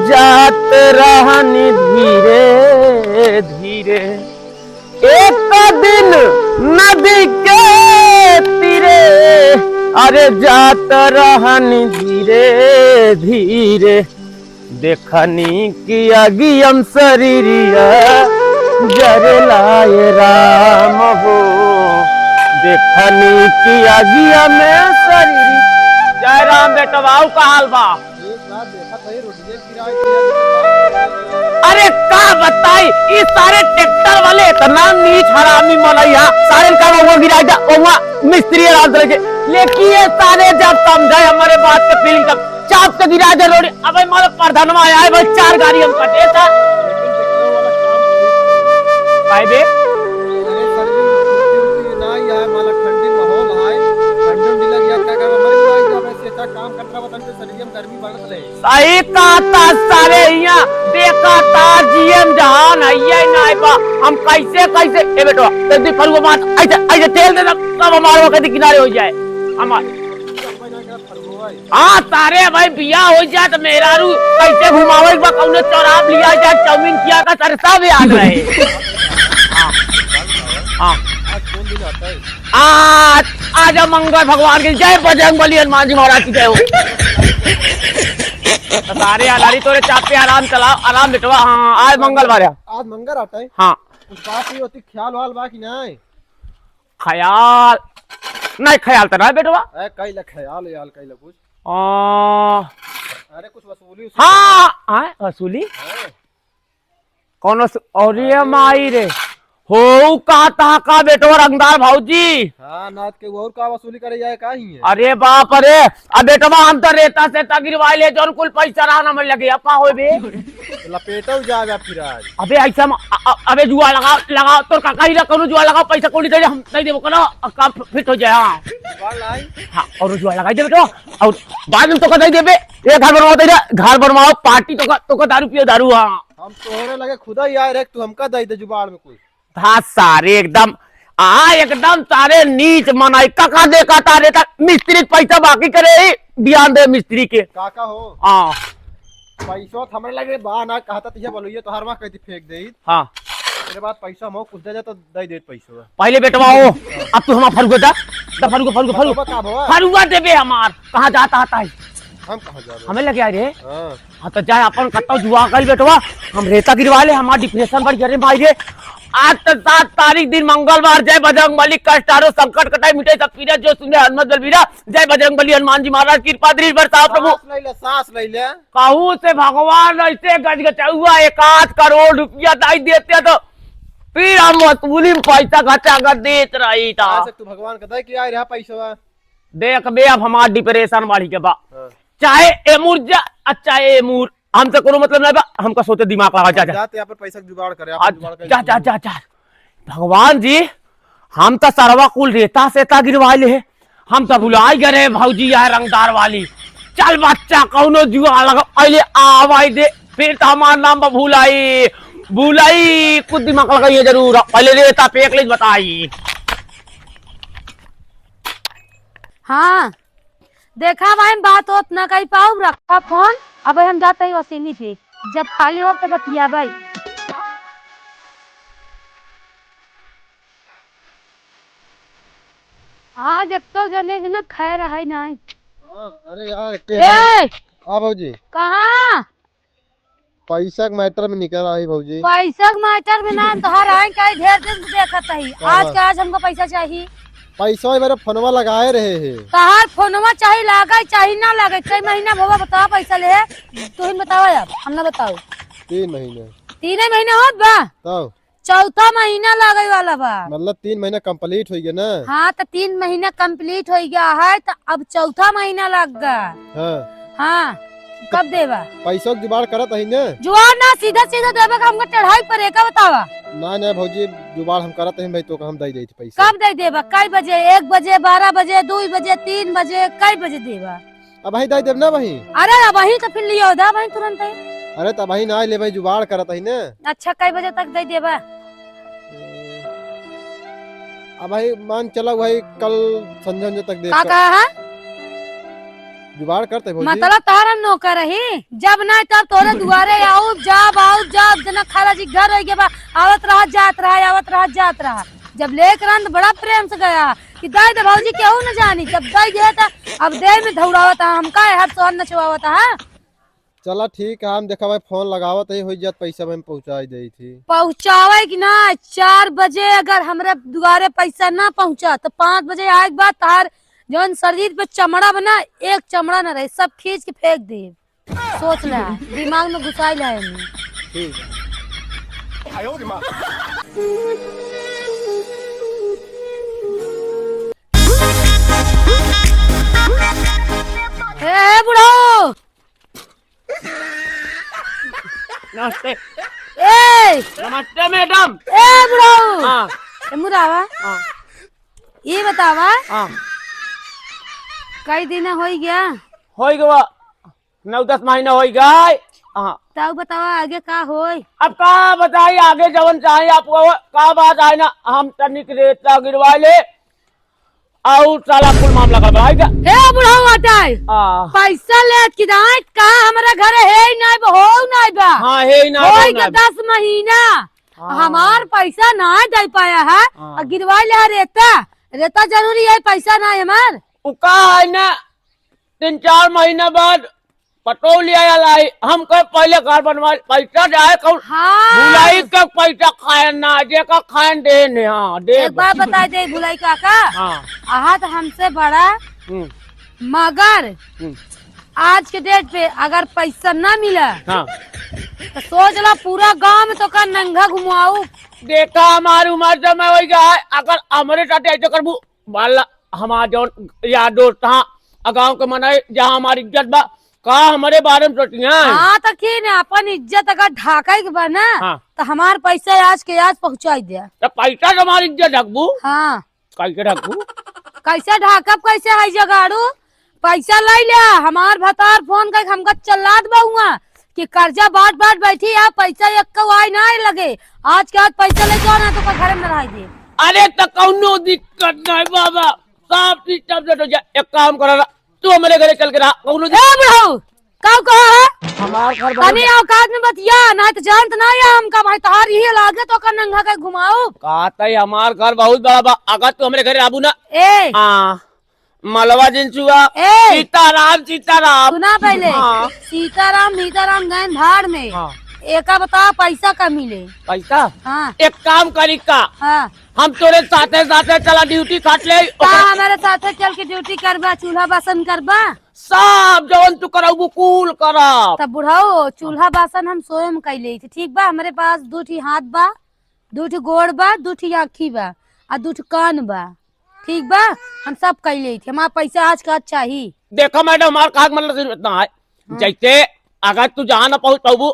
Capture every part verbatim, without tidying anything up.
जात रहनी धीरे धीरे, एक दिन नदी के तीरे, अरे जात रहनी धीरे धीरे, देखनी कि अगियम शरीरिया जरेला ए राम हो, देखनी कि अगिया में शरीर। जय राम बेटवा, आऊ का हाल बा? एक बात देखत हई, रोटिये गिराए के अरे का बताई, ई सारे ट्रैक्टर वाले इतना नीच हरामी मनई हा, सारे का वहाँ गिराए जा, वहाँ मिस्त्री आराम से लेके, लेकिन ये सारे जब समझे हमारे बात के फीलिंग तब चाप के गिरा दे रोड। अबे मारो प्रधानवा आए भाई, चार गाड़ी हमका देता। लेकिन ट्रैक्टर वाला काम ठीक है। काहे बे? अरे सर्दी में कुर्ती उर्ती ना ही आए, माला ठंडी माहौल आए, ठंडी उंडी लग जाता है, हमारे को आई जावे से अच्छा काम करता बता, तो सर्दी में गर्मी बढ़त रहे। सही कहता सारे, यहाँ देखता जीएम जहान है ये ना बा। हम कैसे, कैसे, ए बेटवा, जल्दी फरुआ मार, ऐसे, ऐसे तेल दे दे, तब हमारे वक्त किनारे हो जाए। हमार हाँ, सारे भाई बियाह हो जाए तो मेहरारू कैसे घुमावे के बा, कौनो चौराहा लिया जाए, चाउमीन खिया का, सारे सब याद रहे। हाँ, हाँ। आज कौन दिन आता है? आज, आज मंगल भगवान की जय, बजरंग बली हनुमान जी महाराज की जय हो। तो सारे आलारी तोरे चाप पे आराम चलाओ, आराम बेटवा। हाँ, आज मंगलवार है। आज मंगल आता है? हाँ। कुछ बात नहीं होती, ख्याल वाल बा कि नहीं? ख्याल, नहीं ख्याल तो ना बेटवा। ए, कैला ख्याल याल कैला कुछ? आ, अरे कुछ वसूली उसूली? हाँ, हाँ, वसूली? हाँ। कौन वसू-, और ये अरे। माई रे, हो का ता का बेटवा रंगदार भौजी? हाँ, नाथ के और का वसूली करे जाए का ही है? अरे बाप रे, अब बेटवा हम तो रेता से ता गिरवाए ले, जौन कुल पैसा रहा ना मन लगे, अब का होए बे? लपेटो जाएगा फिर आज। अबे ऐसा म-, अ-, अ-, अबे जुआ लगाओ, लगाओ, तोर काका ही ना कौनो जुआ लगाओ, पैसा कौड़ी दे दे, हम नहीं देबो, करो, अब काम फिट हो जाए, हाँ। जुआ लाई? हाँ, और जुआ लगाई देबे तो, और बाद में तोका दे देबे, ये घर बनवाओ, दे दे, घर बनवाओ, पार्टी तोका, तोका दारू पियो, दारू, हाँ। हम तोहरे लगे खुदा ही आए रे, तू हमका दे दे जुबाड़ में कुछ। हाँ सारे एकदम, आ एकदम सारे नीच मनई। काका देखा तारे तक मिस्त्री के पैसा बाकी करे ही, बियान दे मिस्त्री के। काका हो। हाँ। पैसा तो हमरे लगे बा ना, कहता तो ये बोलो, ये तो हर माह कहती फेंक दे। हाँ। तेरे बाद पैसा हम कुछ दे दे तो दे दे पैसा। पहले बेटवा हो, अब तू हमार फरुआ दा, दा फरुआ, फरुआ, फरुआ। बतावा का भवा? फरुआ देबे हमार, कहाँ जाता आता है? हम कहाँ जाबे? हमें लगे आए रे। हाँ। हाँ, तो जाए अपन कत्ता जुआ कल बेटवा, हम रेता गिरवा ले, हमार डिप्रेशन बढ़ गया रे भाई रे। आज तो सात तारीख दिन मंगलवार, जय बजरंग बली, कष्ट हरो संकट कटाई, मिटे सब पीरा, जो सुने हनुमत बलबीरा, जय बजरंग बली हनुमान जी महाराज की कृपा दृढ़ बरसाओ प्रभु। सांस ले ले, सांस ले ले। कहूँ से भगवान ऐसे गजगचौआ एक आध करोड़ रुपया दाई देते तो फिर हम वसूली में पैसा खर्चा कर देत रही था। आज से तू भगवान का दे के आए रहा पैसा। देख बे, अब हमार डिप्रेशन बढ़ी के बा। हाँ। चाहे एमूर जा, आ चाहे एमूर, हमसे कोनो मतलब नहीं बा, हमका सोचे दिमाग लगा, जा, हम जा। जाते यहाँ पर पैसा के जुगाड़ करे, आ, अपन जुगाड़ कर जा, ले। जा, जा, जा। भगवान जी, हम तो सरवा कुल रेता सेता गिरवा ले, हम तो भुलाई गए रहे भौजी, यह रंगदार वाली। चल बच्चा, कौनो जुआ लगा, अइले आवाज दे, फिर तो हमार नाम बा भुलाई, भुलाई, कुछ दिमाग लगाइए जरूर, पहले रेता फेंक ले बताई। हाँ, देखा भाई, हम बात होत ना कही पाऊ, रखा फोन। अब हम जाते ही वसीनी पे, जब खाली हो तो बतिया भाई। आज एक तो जने के ना खैर है नहीं। हाँ, अरे यार, के ए! हाँ भौजी। कहाँ? पैसा के मैटर में निकल आई भौजी। पैसा के मैटर में ना, तोहार आए का ढेर दिन से देखत हई। हाँ, आज हाँ। के आज हमको पैसा चाहिए। पैसा ही मेरा फोनवा लगाए रहे है। तोहार फोनवा चाहे लागे, चाहे ना लागे, कई महीना भवा बतावा पैसा ले। तू ही बतावा यार, हम ना बताओ। तीन महीने। तीन ही महीने होत बा? तब? चौथा महीना लागे वाला बा। मतलब तीन महीना complete हो गया ना? हाँ, तो तीन महीना complete हो गया है, तो अब चौथा महीना लग गया। हाँ। हाँ, कब देबा? पैसा के जुगाड़ करत हई ना? जुगाड़ ना, सीधा सीधा देबा का हमको चढ़ाई पर एका बतावा। ना, ना भौजी, जुगाड़ हम करत हई भाई, तो हम दे देत पैसा। कब दे देबा? कई बजे? एक बजे, बारह बजे, दो बजे, तीन बजे, कई बजे देबा? अबही दे देब ना भाई। अरे अबही तो फिर लियो दा भाई तुरंत ही। अरे तो अबही ना ले भाई, जुगाड़ करत हई ना। अच्छा, कई बजे तक दे देबा? अबही मान चला भाई, कल संझा संझा तक दे का कर। कहा है? जुगाड़ करते भौजी। मतलब तोहर हम नौकर रही, जब ना तब तोरे दुआरे आउब, जाब, आउब, जाब, जना खाला जी घर होइ गया बा, आवत रहा, जात रहा, आवत रहा, जात रहा। जब लेके रहन त बड़ा प्रेम से गया कि दइ दे भौजी, केहू न जानी, जब दइ दे त अब देह में धौड़ावत है, हमका हर सोहर नचवावत है। चला ठीक है, हम देखा भाई फोन लगावत है, होइ जात पैसा में पहुँचाई देई थी। पहुँचावे कि ना, चार बजे अगर हमरे दुआरे पैसा ना पहुँचा त पाँच बजे आए के बाद तोहार जौन शरीर पे चमड़ा बना, एक चमड़ा ना रहे, सब खींच के फेंक दे। सोच ले, दिमाग में घुसाई ले एमे। ठीक है। ए, ए बुढ़ऊ, नमस्ते। ए! नमस्ते मैडम। ए बुढ़ऊ! हाँ। ए मुरावा। हाँ। ई बतावा। हाँ। कई दिन होइ गया? होइ गवा, नौ दस महीना होइ गए। हाँ। तब बतावा आगे का होई? अब का बताई, आगे जवन चाहे आप वो, का बात आए ना, हम तनिक रेता गिरवा ले, और साला कुल मामला गड़बड़ाई गा। हे बुढ़ऊ हटाई। आ। पैसा लेत कि दाई का हमरा घरे हे ही नाई बा, हो नाई बा। हाँ, हे ही नाई बा, होई हो के नाई बा। दस महीना। हाँ। हमार पैसा ना दे पाया है। हाँ। आ गिरवाई ले रेता। रेता जरूरी है, पैसा ना है हमार। उ का है ना, तीन चार महीना बाद पटोह लिया लाई, हम कहे पहले घर बनवा, पैसा जाए कौन? हाँ। भुलाई के पैसा खाए ना, जेका खाए दे ने, हाँ, दे एक दे। बात बताई दे भुलाई काका। हाँ। आहा तो हमसे बड़ा, हम्म। मगर हम्म। आज के डेट पे अगर पैसा ना मिला, हाँ। तो सोच ला पूरा गांव में तोका नंगा घुमाऊ। देखा हमार उम्र जब मैं वही गया, अगर हमरे साथ ऐसे करबू, वाला हमार जौन यार दोस्त हाँ, आ गाँव के मनई जहाँ हमार इज्जत बा, का हमरे बारे में सोचिहैं? हाँ, तो की ने, अपन इज्जत अगर ढाके के बा ना, हाँ। तो हमार पैसा आज के आज पहुँचाई दे। तो पैसा से हमार इज्जत ढकबू? हाँ। कैसे ढकबू? कैसे ढाकब, कैसे है जगाड़ू? पैसा लै ल्या, हमार भतार फोन करके हमका चिल्लात बा हुआ कि कर्जा बाट बाट बैठी है, पैसा एक्को आई ना लगे। आज के आज पैसा लेके आओ ना तो का घरे में रह दे। अरे तो कौनो दिक्कत नहीं बाबा, सब सिस्टम सेट हो जाए। एक काम करा, तू हमरे घरे चल के रहा, कौनो ए बुढ़ऊ, का कहा है? हमार घर बहुत तनी औकात में बतिया, ना तो जानत ना या हमका भाई तोहार इहे लागे तो का नंगा के घुमाऊ। का तई हमार घर बहुत बड़ा बा, अगर तू हमरे घरे आबू ना। ए। हाँ। मलवा जिन चुआ। ए! सीताराम, सीताराम। सुना पहले। हाँ। सीताराम, सीताराम गए भाड़ में। हाँ। एका बताओ पैसा का मिले? पैसा? हाँ। एक काम करी का? हाँ। हम तोरे साथे साथे चला ड्यूटी काट ले। का हमारे साथे चल के ड्यूटी करबा, चूल्हा बासन करबा? सब जवन तू करबू कुल करब। तब बुढ़ऊ चूल्हा बासन हम स्वयं कई लेई थी, ठीक बा? हमरे पास दू ठी हाथ बा, दू ठी गोड़ बा, दू ठी आँखी बा, आ दू ठी कान बा। ठीक बा, हम सब कई लेई थी। हमार पैसा आज का आज चाही। देखा मैडम, हमार कहा के मतलब सिर्फ इतना है, हाँ। जैसे अगर तू जहाँ ना पहुँच पाबू,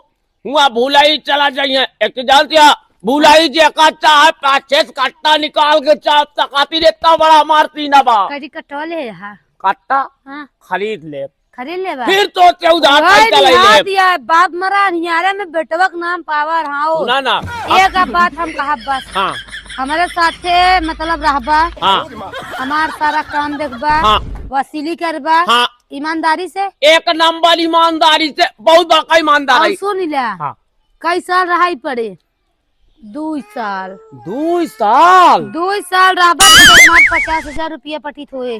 हुआ भुलाई चला जाइए। एक तो जानती है, भुलाई जे का चाहे पाछे से कट्टा निकाल के चाप तकाती रे, इतना बड़ा हमार सीना बा। करी कटौले है। कट्टा हाँ। खरीद ले। खरीद लेबा? फिर तो ते उधार भाई पैसा ले निहार ले। दिया है, बाप मरा निहारे में बेटवा के नाम पावर, हाँ, ओ। सुना ना, अब एक अब बात हम कहब बस। हाँ। हमारे साथे मतलब रहबा। हाँ। हमार सारा काम देखबा। हाँ। वसीली करबा। हाँ। ईमानदारी से। एक नंबर ईमानदारी से, बहुत बड़का ईमानदार और है। सुन ले। हाँ। कई साल रहाई पड़े? दुई साल। दुई साल? दुई साल रहबा तो हमार पचास हजार रुपया पटित होए।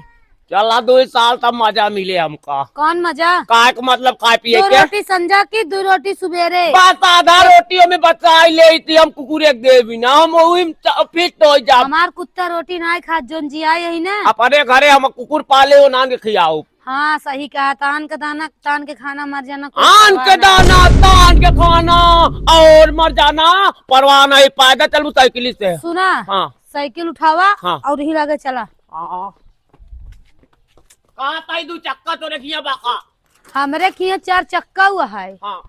चला, दुई साल तब मजा मिले हमका। कौन मजा? काय के मतलब खाए पिए दो के? रोटी संझा की, दो रोटी सुबेरे। बस आधा रोटियों में बचाई ले थी हम, कुकुर एक दे भी ना, हम वही में च-, फिट हो जा। हमार कुत्ता रोटी ना खात, जोन जिया यही ना। अपने घरे हम कुकुर पाले हो, नान के खियाओ। हाँ, सही कहा। तान के दाना, तान के खाना, मर जाना कोई आन के परवाह ना। दाना, तान के खाना और मर जाना, परवाह नहीं। पैदल चलबू साइकिल से। सुना, हाँ। साइकिल उठावा हाँ। और ही लगे चला। हाँ। कहाँ ताई दू चक्का तो रखिया बाका? हमरे खिया चार चक्का हुआ है। हाँ।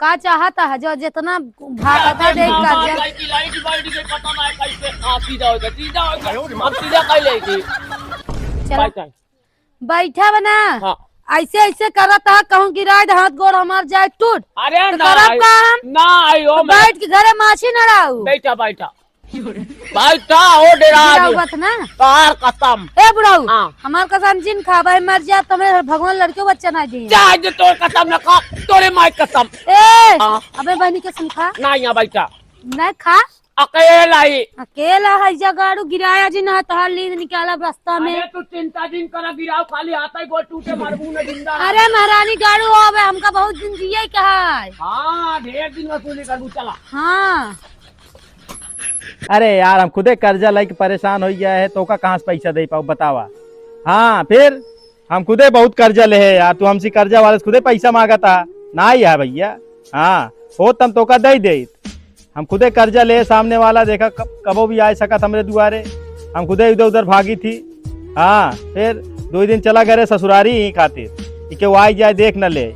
का चाहता है जो जितना भागता दे हाँ, कर्जा। साइकिल आई कि बैठ गई, पता नहीं कैसे। हाँ, सीधा हो गया, सीधा हो गया। हम सीधा कह ले थी। चला। बैठा। बैठा बना। हाँ। ऐसे, ऐसे करत है, कहूँ गिराए दे, हाथ गोड़ हमार जाए टूट। अरे तो ना करब आई, का हम? ना आई, ओ तो मैं बैठ के घरे माछी न रहू। बैठा, बैठा। भाई, का हो डेरा बुढ़ऊ आदमी? बात ना। तोहार कसम। ए बुढ़ऊ, हाँ। हमार कसम जिन खा भाई, मर जा, तुम्हें भगवान लड़के बच्चा ना दिए। चाहे जे तोर कसम ना खा, तोरे माई कसम। ए, हाँ। अबे बहनी कसम खा। ना, यहाँ बैठा। ना खा। अकेला ही। अकेला है, जा गाड़ू गिराया जी ना, तोहार लीद निकालब रास्ता में। अरे तू चिंता जिन करा, गिराव खाली हाथ ही गोड़ टूटे, मरबू ना जिंदा। अरे महारानी गाड़ू, अबे हमका बहुत दिन जिए के है। हाँ, ढेर दिन वसूली करबू, चला। हाँ। अरे यार, हम खुदे कर्जा लेके परेशान होइ गया है, तोका कहाँ से पैसा दे पाऊ, बतावा? हाँ, फिर हम खुदे बहुत कर्जा ले है यार, तू हमसे कर्जा वाले से खुदे पैसा मांगत हा, ना ही है भैया। हाँ, होत हम तोका दे देत। हम खुदे कर्जा ले, सामने वाला देखा कब, कबो भी आ सकत हमरे दुआरे, हम खुदे इधर उधर भागी थी। हाँ, फिर दो दिन चला गए रहे ससुरारी ही खातिर, कि केहू आई जाए देख न ले।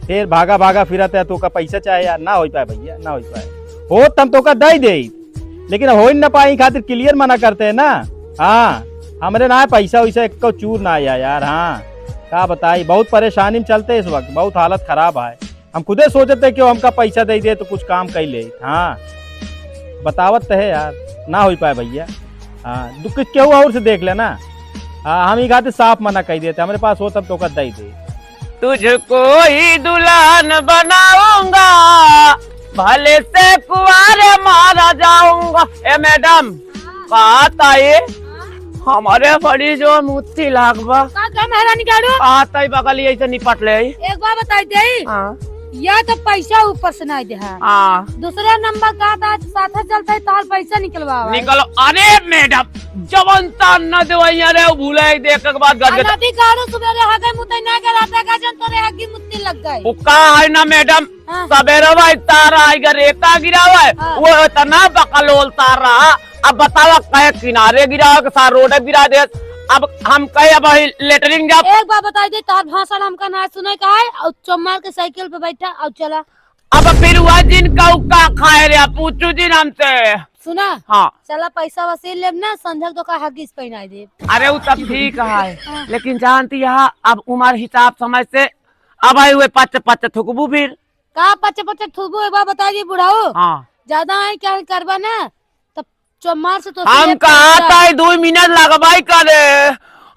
फिर भागा भागा फिरत है, तोका पैसा चाहे यार, ना होइ पाए भैया, ना होइ पाए। होत हम तोका दे दे, लेकिन हो ही न पाई खातिर clear मना करते हैं ना। हाँ, हमरे ना पैसा वैसा एक चूर ना आया यार। हाँ, का बताई, बहुत परेशानी में चलते इस वक्त, बहुत हालत खराब है। हम खुदे सोचते कि हमका पैसा दे दे तो कुछ काम कर ले। हाँ, बतावत तो है यार, ना होइ पाए भैया। हाँ, तू कुछ केहू और से देख लेना। हाँ, हम ही खातिर साफ मना कर देते, हमरे पास हो तब तोका दे दे। तुझको ही दुल्हन बनाऊंगा, भले से कुंवारे मारा जाऊंगा। ए मैडम, बात आई, हमरे बड़ी जो मुत्ती लाग बा। का, का महारानी गाड़ू? बात आई, बगल यही से निपट ले। एक बार बताई दे। हाँ। या तो पैसा ऊपर से नहीं दे है। हाँ। दूसरा नंबर का था, साथे चलते है, तार पैसा निकलवावा। निकलो, अरे मैडम, जवन तार न देवैया रे, उ भूले देख के बाद आ गजगज। नदी गाड़ू सुबेरे हगे मुतै ना के रहता का जन तोरे हगी मुत्ती लग गई। उ का है ना मैडम, हाँ। सबेरे भाई तार आई गे रेता गिरावे, हाँ। वो इतना बकलोल तार रहा। अब बतावा कहे किनारे गिरावे के साथ रोड गिरा दे। अब हम कहे अब वही लेटरिन जाब। एक बार बताई दे, तार भाषण हमका ना सुने का है, और चुम्मार के साइकिल पे बैठा और चला। अब फिर वह जिन का उका खाए रे, पूछू जिन हमसे। सुना? हाँ। चला पैसा वसील लेब ना, संझक तो का हगीज पहनाई देब। अरे उ तब ठीक है, हाँ। लेकिन जानती है अब उम्र हिसाब समय से अब आई हुए पच पच थुकबू फिर। का पच पच थुकबू, एक बार बता दी बुढ़ाऊ। हाँ। ज्यादा आई क्या करबा ना, तब चुम्मार से तो हम कहा था दो मिनट लगबाई करे।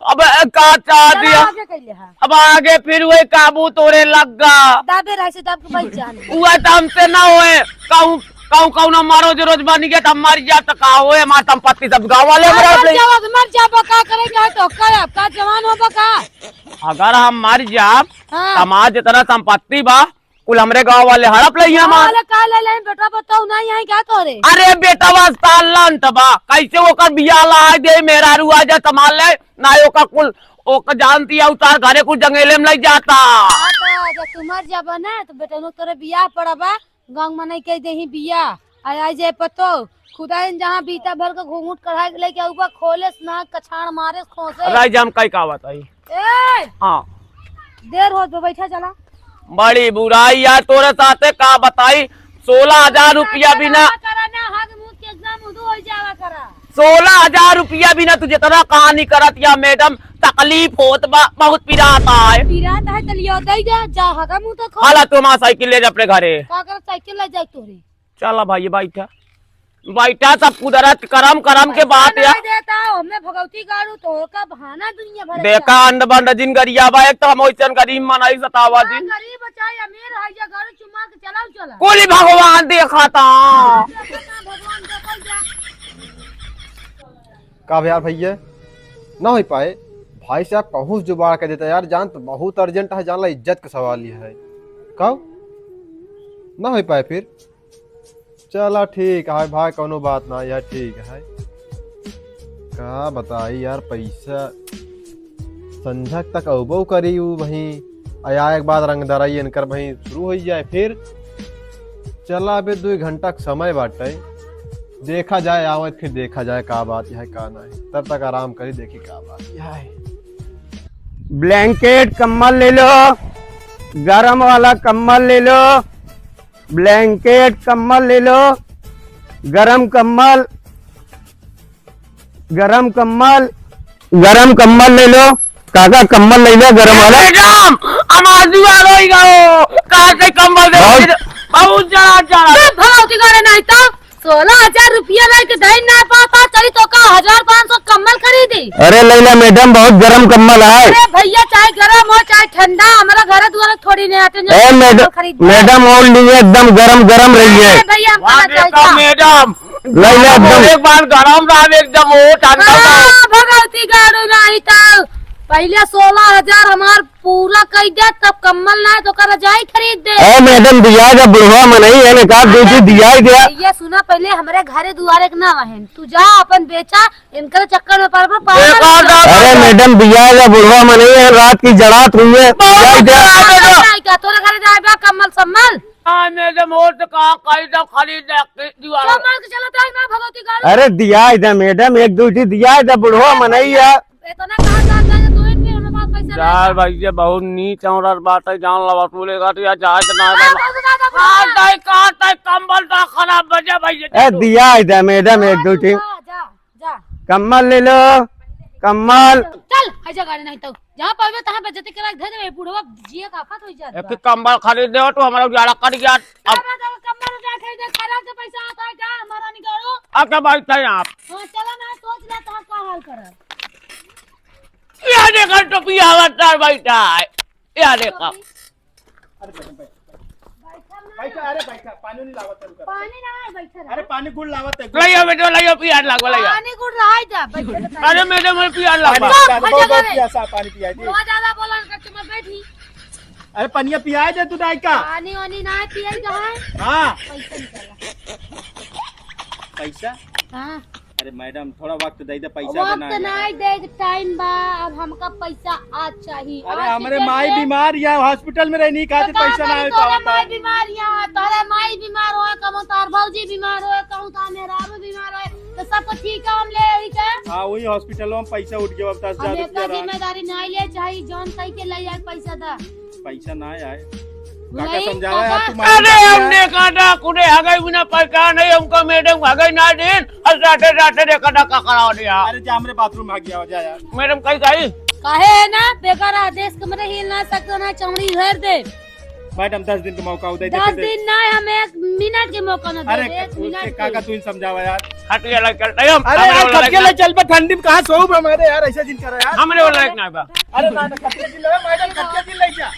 अब का चाह चला दिया। आगे कैले हा। अब आगे फिर वही काबू तोरे लग गा। दाबे रहे से दाब के भाई जान। उहे तो हमसे ना होए। कहूँ, कहूँ, कहूँ ना मारो जो रोज बन गया तो हम मर जाब तो का होए, हमार संपत्ति सब गाँव वाले हाँ, हमरा मर ले। जाओ, मर जाबो, का करेंगे, है तो का, अब का जवान होबो का? अगर हम मर जाब, हाँ। तो हमार जितना संपत्ति बा, कुल हमरे गाँव वाले हड़प ले हमार। अरे का ले ले, बेटा बताओ ना, यहाँ क्या तोरे? अरे बेटा बस तार लंट बा, कैसे ओकर बियाह ला दे, मेहरारू आ जा संभाल ले, ना ओकर कुल, ओकर जानती है उतार घरे कुल जंगले में ले जाता। हाँ, तो जब तू मर जाबा ना, तो बेटा लोग तोरे बियाह पड़बा, गाँव में नहीं कह दे ही बियाह, आ, आ जाए पतो, खुदा इन जहाँ बीता भर के घूंघट कढ़ाई के लेके ऊपर खोले से ना कछाड़ मारे खोसे। राय जाम कई का बताई? ए! हाँ। देर होत बा, बैठा चला। बड़ी बुराई यार तोरे साथे का बताई, सोलह हजार रुपया बिना करा ना, हाथ मुंह के एकदम उदू हो जावा करा। सोलह हजार रुपया बिना तू जितना कहानी करत या मैडम, तकलीफ होत बा, बहुत पिरात आए। पिरात है, चलियो, दे जा, जा, हगा मुंह तो खो। हाला तू हमार साइकिल ले जा अपने घरे। का कर साइकिल ले जाए तोरे? चला भाई, बैठा, बैठा, सब कुदरत करम, करम के बात पैसा है। नहीं देता, हमें भगवती गाड़ू, तो का बहाना दुनिया भर देखा, का। अंड बंड जिन गरिया बा, एक तो हम ओइसन गरीब मनई सतावा हाँ, जिन। गरीब चाहे अमीर है, या गाड़ू चुमा के चलाओ, चला। कुल भगवान देखा था। देखा था, भगवान देखल जा। का यार भैया, ना हो पाए, भाई साहब कहूँ से जुगाड़ कर देता यार, जान तो बहुत urgent है, जान ला इज्जत का सवाल ही है। कब ना हो पाए फिर? चला ठीक है भाई, कौनो बात ना, यह ठीक है। का बताई यार, पैसा संझक तक अउबो करी उ वहीं, आ आए के बाद रंगदरई इनकर वहीं शुरू हो जाए। फिर चला, अबे दो घंटा के समय बाटे, देखा जाए आवत, फिर देखा जाए का बात यह का ना है। तब तक आराम करी, देखी का बात यह है। ब्लैंकेट कम्बल ले लो, गरम वाला कम्बल ले लो। ब्लैंकेट कम्बल ले लो, गरम कम्बल, गरम कम्बल, गरम कम्बल ले लो। काका कम्बल ले लो गरम वाला। मैडम, हम आंसू आ रोई गो। कहाँ से कम्बल दे? बहुत बहुत जरा जरा। तो भगवती करे नहीं तो सोलह हजार रुपया रह के दे ना अरे लैला मैडम, बहुत गरम कम्बल है। अरे भैया, चाहे गरम हो चाहे ठंडा, हमारा घर दुआरे थोड़ी नहीं आते हैं ए मैडम, खरीद। मैडम, और लिए एकदम गरम गरम रही है। अरे भैया, हमको वाह ना चाहिए। मैडम, लैला एकदम। एक बार गरम रहा एकदम, वो ठंडा हाँ, रहा। भगवती गाड़ू नहीं था। पहले सोलह हजार हमार पूरा कई दे, तब कम्बल ना है तो का रजाई खरीद दे। ए मैडम, दिया जा बुढ़वा मनई है, ने का दे दी, दिया ही दिया। ये सुना, पहले हमारे घरे दुआरे के ना वहन, तू जा अपन बेचा, इनकर चक्कर में पड़ पड़ पागल हो जा। अरे मैडम, दिया जा बुढ़वा मनई है, रात की जड़ात हुई है, दिया ही दिया। का तोरे घरे जाए बा कम्बल सम्बल? हाँ मैडम, और तो कहाँ कहीं तो खरीद दे, दीवार। कम्बल के चलत है ना भगवती गाड़ी। अरे दिया ही दे मैडम, एक दो ठी दिया ही दे, बुढ़वा मनई है। इतना कहाँ जाता है, दो एक के हमें पास पैसा नहीं यार, था। भैया बहुत नीच औरत बात है, जान लवा तू लेगा तो यार, जाए तो ना हाँ, जाना। बहुत ज्यादा बोल रहा है। कहाँ तक कम्बल तो खराब बजा भैया, ए, चलो। दिया है दे मैडम, एक हाँ, दो तू ठी। जा, जा, जा। कम्बल ले लो, कम्बल। चल, है जा गाड़ी नहीं तो। जहाँ पावे तहाँ बेइज्जती करा के धे देबे, बुढ़वा जिए का आफत हो जात एक बा। कम्बल खरीद दे, तू हमारा उजाला कर गया। अब अब ना जाओ, कम्बल उजाला खरीदे, खराब से पैसा आता है क्या हमारा निकालो? अच्छा भाई, तय आप। हाँ, चलो ना, सोच ले तो हम का हाल करब। या देखा टोपी हवा तार बैठा है। या देखा। अरे बैठा, बैठा, बैठा। बैठा, अरे बैठा, पानी नहीं लावत है, रुका। पानी ना है, बैठा रहा। अरे पानी गुड़ लावत है, गुड़। लाइयो बेटो, लाइयो, पियास लागो, लाइयो। पानी गुड़ रहा है जा, बैठा रहा। अरे मैडम, मैं पियास लागो। पानी बहुत पियासा, पानी पिया दे। बहुत ज्यादा बोला, कच्चे में बैठी। अरे पनिया पियाए दे तू दाई का। पानी वानी ना है, पियाई का है? हाँ। पैसा निकाला। पैसा? हाँ। अरे मैडम, थोड़ा वक्त दे दे, पैसा वक्त बनाए। नहीं दे, टाइम बा, अब हमका पैसा आज चाहिए। अरे आज हमरे माई बीमार या, हॉस्पिटल में रहनी खातिर तो का पैसा ना करी, है, तोरे पावता। माई बीमार या, तोरे माई बीमार हो, कहूँ तार भौजी बीमार हो, कहूँ तार मेहरारू बीमार हो, तो सबको ठीक है, हम ले आई का? हाँ, वही हॉस्पिटल में पैसा उठ गया, अब दस हजार हम रुपया एकर रहा। जिम्मेदारी नहीं ले, चाहे जौन कही के ले आए पैसा दा। पैसा ना आए। काका बुलाई, समझावा यार, काका। तू मार अरे, दिया। हमने काटा, कुने हगई बिना पहचान नहीं, हमको मैडम हगई ना दिन, और राते, राते देखा ना का कराओ दिया। अरे, जा हमरे बाथरूम में आ गया, जा यार। मैडम, कहीं, कहीं? काहे है ना, बेकार आदेश के मरे हिल ना सकते ना, चमड़ी हेर दे। मैडम, दस दिन के मौका दे दे, दस दे दे। दिन ना, हम एक मिनट के मौका ना दे अरे, दे, एक मिनट के। काका, तू ही समझावा यार। खटिया ले चल, अरे, अरे, हमारे यार, वाला खटिया ले ले चल बे, ठंडी में कहाँ सोऊब हमारे यार, ऐसे दिन करा यार। हमरे वाला एक ना बा। अरे ना, ना, खटिया जिन ले, मैडम, खटिया जिन ले जा।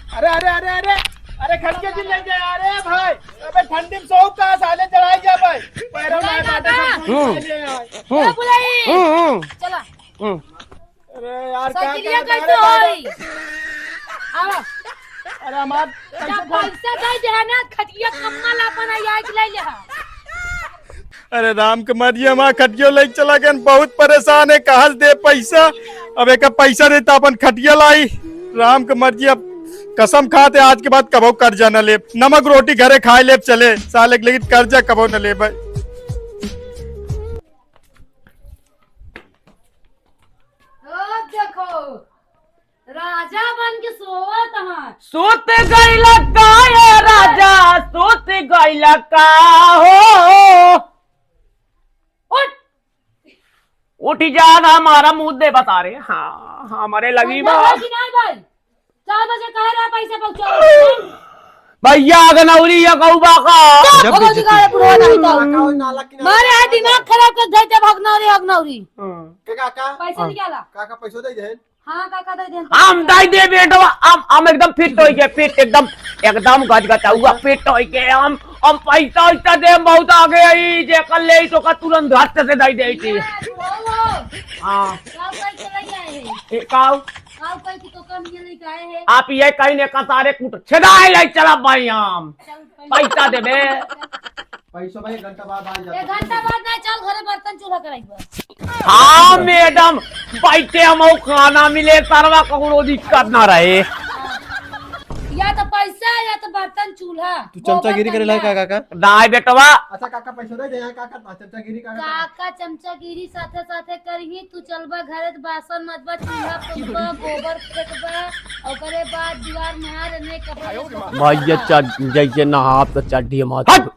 अरे, अरे, अरे, अरे, अरे, खटिया जिन ले जा, अरे भाई, अबे ठंडी में सोऊब का, साले जलाई जा भाई। पैरों ना, ए, बाटे सब हम्म। ले आए। हम्म। ए, बुलाई। हम्म, हम्म। चला। हम्म। अरे यार, का साइकिलिया करता कैसे है रे होई? मैडम? आवा। अरे हमार जब पैसा दे दे ना, खटिया कम्मा ला अपन याद ले ले हा। अरे राम के मरिया, हमार खटियो लेके चला गए, बहुत परेशान है, कहाँ से दे पैसा? अब एक पैसा दे तो अपन खटिया लाई। राम के मरिया, अब कसम खाते आज के बाद कबो कर्जा न लेब, नमक रोटी घरे खाए लेब चले साले, लेकिन कर्जा कबो न लेब। अब देखो, राजा बन के सोवत हमार। सुत गइला का ए राजा, सुत गइला का हो? उठ। उठ जा ना, हमारा मुंह दे बता रहे। हाँ, हमारे लगी समझा बा। कि नहीं भाई? चार बजे कहे रहा पैसा पहुंचाओ। भैया, अगनौरी या गौबा का। चुप, जब भगवती बेइज्जती का बुढ़वा नहीं था। मारे है दिमाग खराब कर दे जब अगनौरी, अगनौरी। हाँ। के काका? पैसा हाँ। निकाला। काका पैसो दे दे। हाँ, काका दे दे। हम दे दे बेटवा, हम, हम एकदम फिट होई गए, फिट एकदम, एकदम गजगटाउआ फिट होई गए। हम, हम पैसा वैसा दे, बहुत आगे आई, जेकर ले तो का तुरंत हाथ से दे दे थी। हाँ, वो, वो। हाँ। गाँव का ही चला गया है। ए, काऊ? गाँव का ही तो कम ये लेके आए हैं। आप ये कहीं ने कसारे कूट छेदा है, ले चला भाई हम। चल, पैसा। पैसा देबे। पैसो भाई, एक घंटा बाद आ जाता। एक घंटा बाद ना, चल घरे बर्तन चूल्हा कराई बा। हाँ मैडम, बैठे हम खाना मिले, सरवा कौनो दिक्कत ना रहे। या तो पैसा या तो बर्तन चूल्हा। तू चमचागिरी करे लायक का काका? नाय बेटवा। अच्छा काका पैसा दे दे यहाँ काका, चमचागिरी काका। काका चमचागिरी साथे साथे करिही, तू चलबा घरे त बासन मजबा, चूल्हा पोछबा, गोबर फेंकबा, ओकरे बाद दीवार में हाथ एने कपड़ा भैया चढ़, जैसे नहाब तो चड्ढी मार। हट!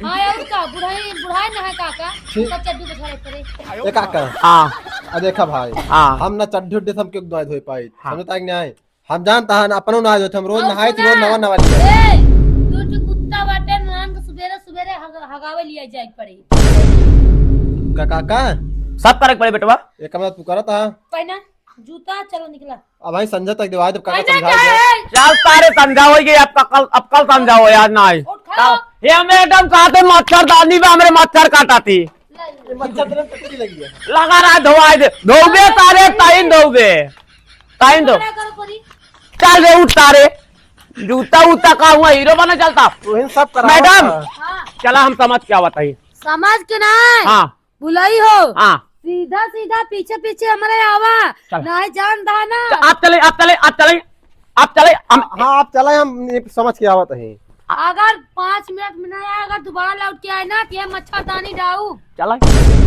हाँ, और का? बुढ़ाई, बुढ़ाई ना है काका। छी। सब चड्ढी बिछाए पड़े। ए काका। हाँ। आ देखा भाई। हाँ। हम ना चड्ढी उड्ढी से हम क्यों ना धोए पाई। हाँ। समझता है कि नहीं? हम जानता है ना, अपनो ना धोए, हम रोज और नहाए थी, रोज सुना। नवा नवा लिया। ए, दो ठो कुत्ता बाटे, नान के सुबेरे सुबेरे हग-, हगावे लिया जाए पड़े। का काका? सब करे के पड़े बेटवा। एक बार पुकारत हा। पहना जूता, चलो निकला। अब भाई संझा तक दिवाई, जब काका समझाई दे। चल तारे, संझा होइ गई, अब कल, अब कल संझा हो यार, नाही। उठ खड़ा। ये मैडम कहा थे मच्छरदानी में हमरे मच्छर काटा थी। ये मच्छरदानी टट्टी लगी है। लगा रहा धोवाई दे, धोबे तारे, ताइन धोबे, ताइन धो। चल रे उठ तारे, जूता उता का हुआ, हीरो बना चलता। वही सब करा मैडम। हाँ। चला हम समझ के आवत ही। समझ के नाही। हाँ। बुलाई हो। हाँ। सीधा सीधा पीछे पीछे हमरे आवा। चल। नाही जान दाना। च-, आप चले, आप चले, आप चले, आप चले, हम हाँ, आप चले, हम ये समझ के आवत ही। अगर पाँच मिनट में ना आए, अगर दोबारा लौट के आए ना, तो ये मच्छरदानी डाऊ। चले,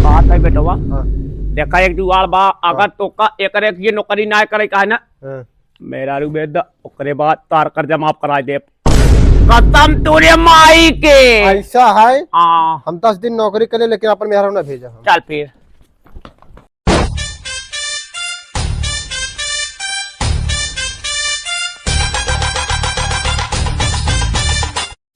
बात है बेटवा। हाँ। देखा एक जुगाड़ बा, अगर हाँ। तोका एकरे के नौकरी ना करे का है ना, हाँ। मेहरारू भेज द, ओकरे बाद तार कर्जा माफ कराइ देब। कसम तोरे माई के। ऐसा है? हाँ। हम दस दिन नौकरी करे, लेकिन अपन मेहरारू ना भेजा हम। चल फिर।